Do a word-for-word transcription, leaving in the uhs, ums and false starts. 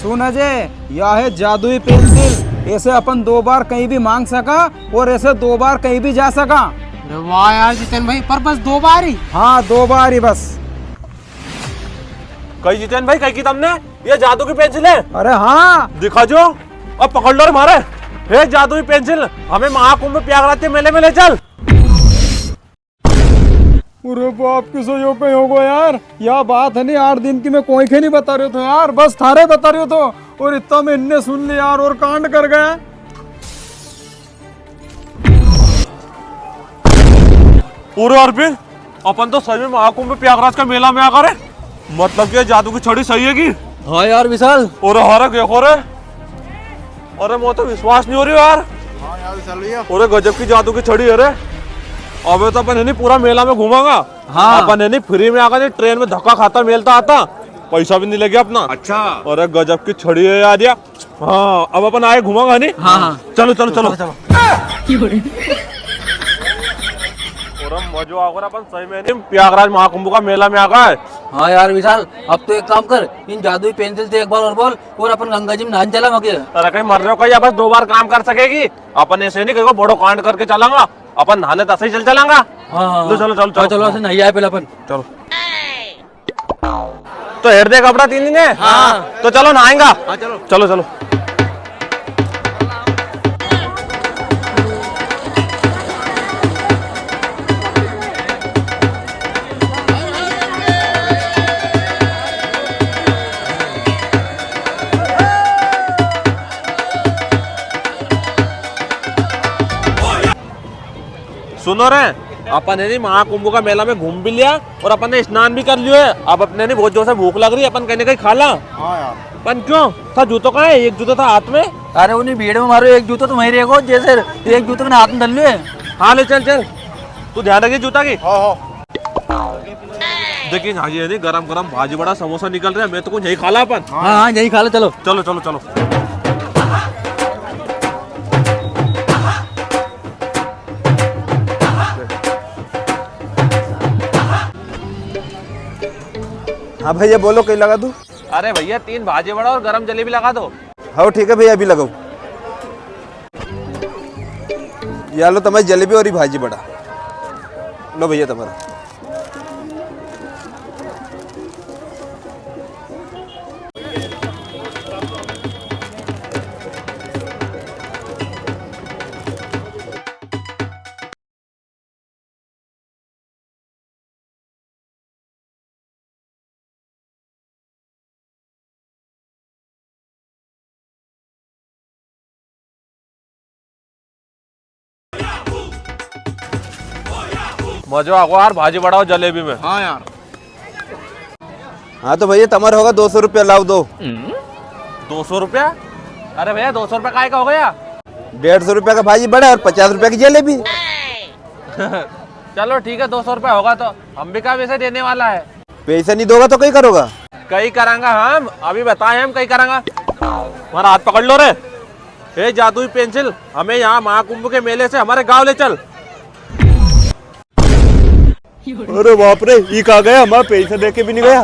सुन अजय, या है जादुई पेंसिल, ऐसे अपन दो बार कहीं भी मांग सका और ऐसे दो बार कहीं भी जा सका। अरे वाह यार जितेन भाई, पर बस दो बार ही? हाँ, दो बार ही बस। कई जितेन भाई, कई की तमने ये जादू की पेंसिल है? अरे हाँ। दिखा जो, अब पकड़ लो रे मारे। हे जादुई पेंसिल, हमें महाकुंभ प्रयागराज के मेले में ले चल। अरे बाप, किसो यो कहीं होगो यार? या बात है नी, आठ दिन की मैं कोई के नी बता रह्यो थो यार, बस थारे बता रह्यो थो। और इतना में इनने सुन लिया यार, और कांड कर गया। पूरे अरविंद, अपन तो सही में महाकुंभ प्रयागराज का मेला में आकर है। मतलब कि ये जादू की छड़ी सही है कि? हाँ यार विशाल। और हरे देखो रे, अरे, मो तो विश्वास नी हो रही यार। हाँ यार, विशाल भैया। अरे, गजब की जादू की छड़ी है रे। अबे तो अपन है नी पूरा मेला में घूमांगा। हाँ। अपन है नी फ्री में आगा नी, ट्रेन में धक्का खाता मेलता आता, पैसा भी नी लगे अपना। अच्छा। अरे, गजब की छड़ी है यार या। हाँ, अब अपन आए घूमांगा नी। हाँ, हाँ। चलो, चलो, चलो। चलो, चलो। अरे, मजो आगो रे, अपन सही में नी प्रयागराज महाकुंभ का मेला में आगा है। हाँ यार विशाल, अब तो एक काम कर, इन जादुई पेंसिल से एक बार और बोल, और अपन गंगा जी में नहाने चला मगे। अरे कई मर रहे हो कई, बस दो बार काम कर सकेगी। अपन ऐसे नी कई बड़ो कांड करके चलांगा, अपन नहाने तो ऐसे ही चल चलांगा। हाँ, हाँ, लो, चलो, चलो, हाँ, चलो। चलो, ऐसे नहाई आए पहले अपन। चलो। तो हेर दे कपड़ा तीन दिन है। हाँ। तो चलो नहाएंगा। हाँ, चलो। चलो, चलो। सुनो रे, अपन ने नी महाकुंभ का मेला में घूम भी लिया और अपन ने स्नान भी कर लियो है। अब अपने नी बहुत जोर से भूख लग रही है, अपन कहीं ना कहीं खा ला। हाँ यार। पण क्यों? था जूतो कहाँ है? एक जूतो था हाथ में। अरे उन्हीं भीड़ में मारो, एक जूतो तो वहीं रहेगो, जैसे एक जूतो मैंने हाथ में धर लियो है। हाँ ले चल चल, तू ध्यान रखिए जूता की। हाँ, हाँ। देखिए हाँ, ये नी गरम गरम भाजी बड़ा समोसा निकल रहा है, मैं तो कुछ यही खा ला अपन। हाँ, हाँ, यही खा ला, चलो। चलो, चलो, चलो। हाँ भैया, बोलो, कई लगा दूँ? अरे भैया, तीन भाजी बड़ा और गरम जलेबी लगा दो। हाँ, ठीक है भैया, अभी लगाओ। या लो तमारी जलेबी और ई भाजी बड़ा। लो भैया, तमारा। मजो आ गयो यार, भाजी बड़ा और जलेबी में। हाँ यार। हाँ तो भैया, तमारा होगा दो सौ रुपया, लाओ दो। दो सौ रुपया? अरे भैया, दो सौ रुपया काय का हो गया? डेढ़ सौ रुपया का भाजी बड़ा और पचास रुपया की जलेबी। चलो ठीक है, दो सौ रुपया होगा तो हम भी का वैसे देने वाला है। पैसा नी दोगा तो कई करोगा? कई करांगा हम, अभी बताए हम कई करांगा। हमारा हाथ पकड़ लो रे। ए जादुई पेंसिल, हमें यहाँ महाकुंभ के मेले से हमारे गांव ले चल। अरे बाप रे, ई कहाँ गया? हमारा पैसा दे के भी नी गया।